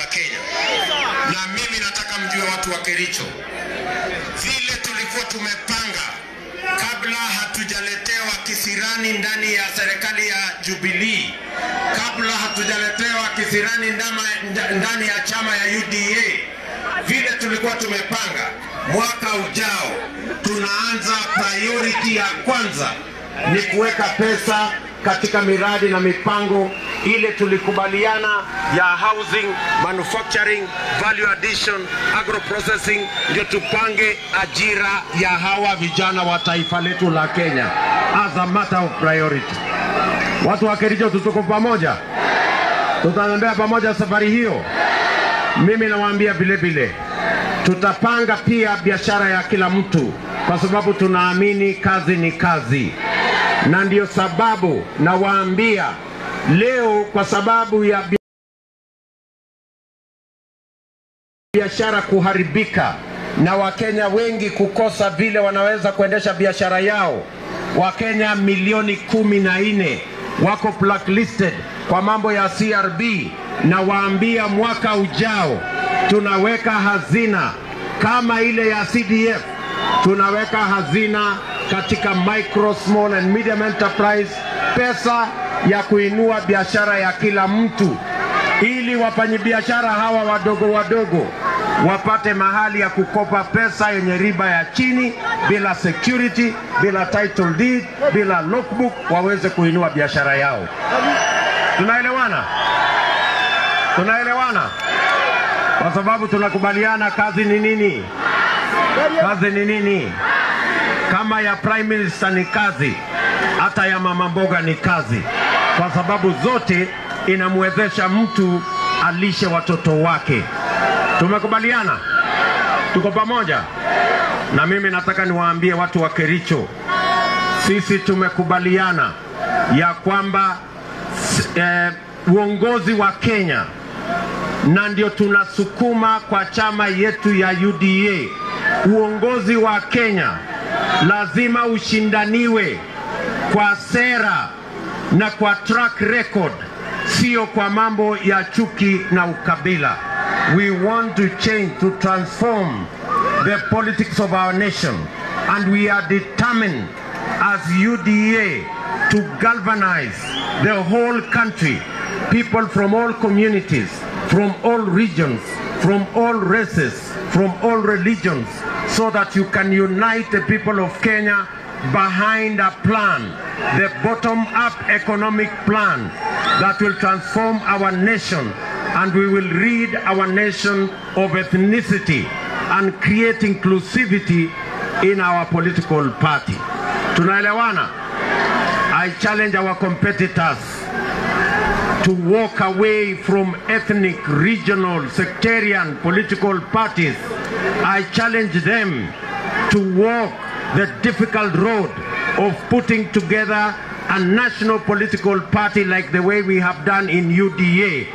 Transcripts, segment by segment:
Kenya. Na mimi nataka mjue watu wa Kericho, vile tulikuwa tumepanga kabla hatujaletewa kisirani ndani ya serikali ya Jubilee, kabla hatujaletewa kisirani ndani ya chama ya UDA, vile tulikuwa tumepanga mwaka ujao tunaanza priority ya kwanza ni kuweka pesa katika miradi na mipango ile tulikubaliana ya housing, manufacturing, value addition, agro processing, ndio tupange ajira ya hawa vijana wa taifa letu la Kenya as a matter of priority. Watu wa Kericho, tuko pamoja, tutatembea pamoja safari hiyo. Mimi nawaambia vile vile tutapanga pia biashara ya kila mtu, kwa sababu tunaamini kazi ni kazi. Na ndio sababu nawaambia leo, kwa sababu ya biashara kuharibika na Wakenya wengi kukosa vile wanaweza kuendesha biashara yao, Wakenya milioni 14 wako blacklisted kwa mambo ya CRB. Na waambia mwaka ujao tunaweka hazina kama ile ya CDF, tunaweka hazina katika micro, small and medium enterprise, pesa ya kuinua biashara ya kila mtu, ili wafanyabiashara hawa wadogo wadogo wapate mahali ya kukopa pesa yenye riba ya chini, bila security, bila title deed, bila logbook, waweze kuinua biashara yao. Tunaelewana? Tunaelewana? Kwa sababu tunakubaliana kazi ni nini? Kazi ni nini? Kama ya Prime Minister ni kazi, hata ya mama mboga ni kazi, kwa sababu zote inamwezesha mtu alishe watoto wake. Tumekubaliana? Tuko pamoja? Na mimi nataka niwaambie watu wa Kericho, sisi tumekubaliana ya kwamba uongozi wa Kenya, na ndio tunasukuma kwa chama yetu ya UDA, uongozi wa Kenya lazima ushindaniwe kwa sera na kwa track record, sio kwa mambo ya chuki na ukabila. We want to change, to transform the politics of our nation, and we are determined as UDA to galvanize the whole country, people from all communities, from all regions, from all races, from all religions, so that you can unite the people of Kenya behind a plan, the bottom-up economic plan that will transform our nation, and we will rid our nation of ethnicity and create inclusivity in our political party. Tunaelewana? I challenge our competitors to walk away from ethnic, regional, sectarian political parties. I challenge them to walk the difficult road of putting together a national political party like the way we have done in UDA,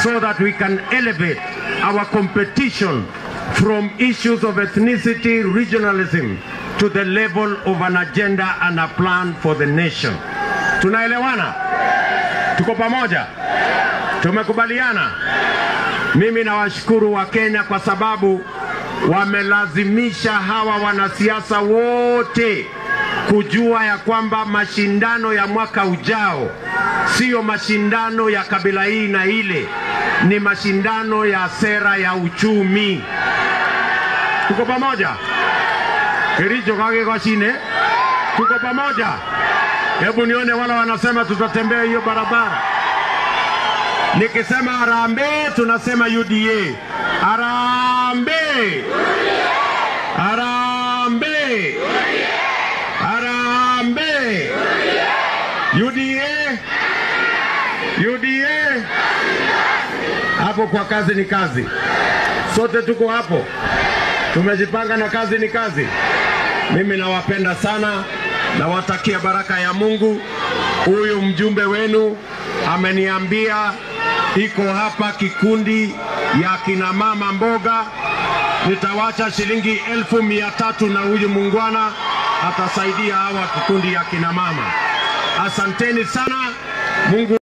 so that we can elevate our competition from issues of ethnicity, regionalism, to the level of an agenda and a plan for the nation. Tunaelewana? Tuko pamoja? Tumekubaliana? Mimi nawashukuru wa Kenya kwa sababu wamelazimisha hawa wanasiasa wote kujua ya kwamba mashindano ya mwaka ujao sio mashindano ya kabila hii na ile, ni mashindano ya sera ya uchumi. Tuko pamoja? Kericho kage kwa shine? Tuko pamoja? Hebu nione wala wanasema tutatembea hiyo barabara. Nikisema harambee tunasema UDA. Harambee! Harambee! Harambee! UDA! UDA! Hapo kwa kazi ni kazi. Sote tuko hapo. Tumejipanga na kazi ni kazi. Mimi nawapenda sana, nawatakia baraka ya Mungu. Huyu mjumbe wenu ameniambia iko hapa kikundi ya kina mama mboga. Nitawacha shilingi 300,000 na huyu muungwana atasaidia hawa kikundi ya kina mama. Asanteni sana. Mungu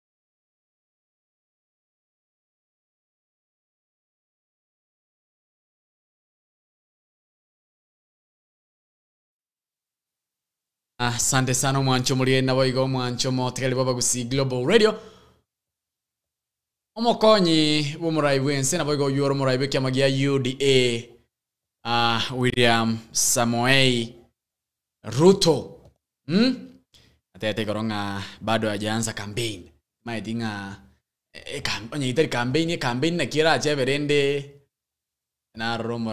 Asante sana mwancho mulie na boigo mwancho motegeli babagusi Global Radio. Omokonyi b'omorai bwense na boigo yoro morai bw'ekiama gia UDA William Samoei Ruto. Atete koronga bado hajaanza campaign. Maidinga onye itari campaign campaign na kira acheberende na romo.